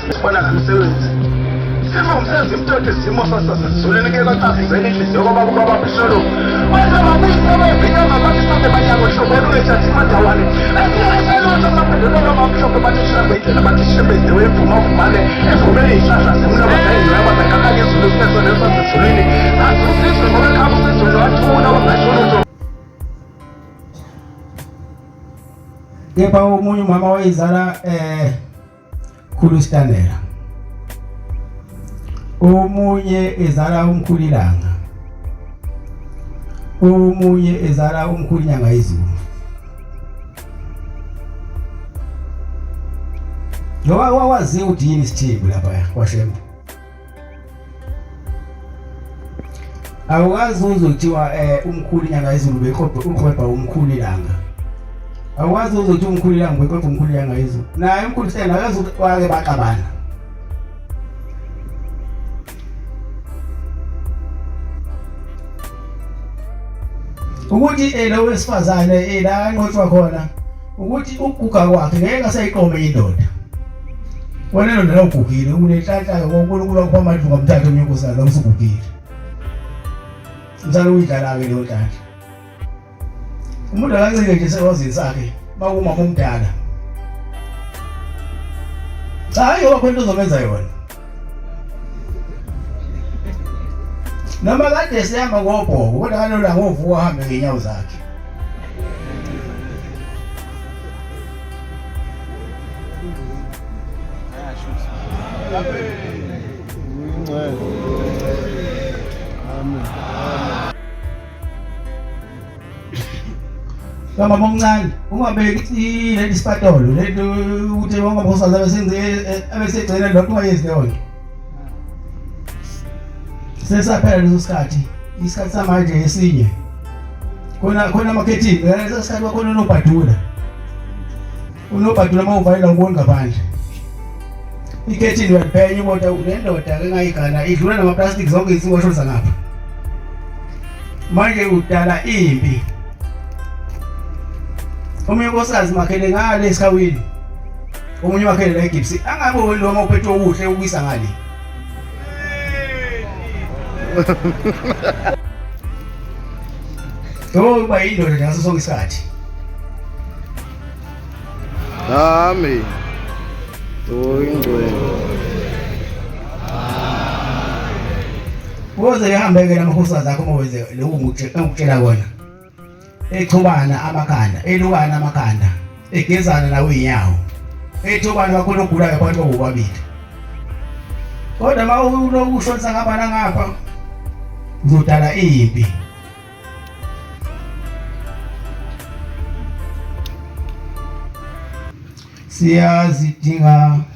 Sibona ngomsebenzi. Simo umsebenzi imtoti isimo sasesizulwini ke kwacazizela inhliziyo kwaba kuba baphisholo. Wenza babuyisa befika ngabantu sabe banyango hlobo olungethathi madawane. Esiyayelutho saphendulelwa bamhlophe bathi shembe indlela bathi shembe indawo evuma vumane evumele izihlahla zemloba zayingcweba zakakanye izulu singesona sasezulwini. Sasizwe ngoba ekhaya usizulu wathula wangasho lutho. Kepha omunye umama wayezala khulu Stanela. Omunye ezala umkhulu ilanga. Omunye ezala umkhulu inyanga yezulu. Ngoba wawazi ukuthi yini isithembu lapha kwaShembe. Awukazi uzothiwa umkhulu inyanga yezulu beqoqe uqhwebha umkhulu ilanga. Awukazi uzothi umkhulu ilanga beqoqe umkhulu inyanga yezulu. Naye umkhulu sena akazi wake baxabana. Ukuthi lo wesifazane la anqotshwa khona ukuthi ukuguga kwakhe ngeke asayiqome indoda. Wena ndoda ugugile unenhlanhla ngoNkulunkulu wakupha amandla ungamthatha omunye unkosikazi usugugile. Mzala uyidlala-ke leyo nhlanhla. Umuntu akancike nje sewazini sakhe makumama omdala. Cha hayi ngoba khona into ozomenza yona. Noma kade sihamba ngobhoko kodwa kalula ngovuka ahambe ngenyawo zakhe. Mama omncane ungabeki leli sipatolo lento ukuthi bonke abosana abesenze abesegcina lokho ungayenzi leyo nto. Sesaphela leso sikhathi isikhathi samanje esinye khona khona amakhethini leso sikhathi kwakhona unobhadula unobhadula uma uvalela uboni ngaphandle ikhethini uyaliphenya ubona le ndoda ke ngayigana idlula nama-plastic zonke izinto zangapha manje udala impi omunye unkosikazi makhele ngale esikhawini omunye wakhele la egipsi angaboni lo uma uphethe okuhle ukuyisa ngale Ngoba yindoda nje ngaso sonke isikhathi. Amen. Oyingcwele. Woze ehambeke namakhosikazi akho uma wenze lokhu ngikutshela kona. Echubana amakhanda, elukana amakhanda, egezana nawo inyawo. Ethubana kakhulu ogulayo phakathi kwabo bobabili. Kodwa uma ulokhu ushonisa ngapha nangapha uzodala impi. Siyazidinga.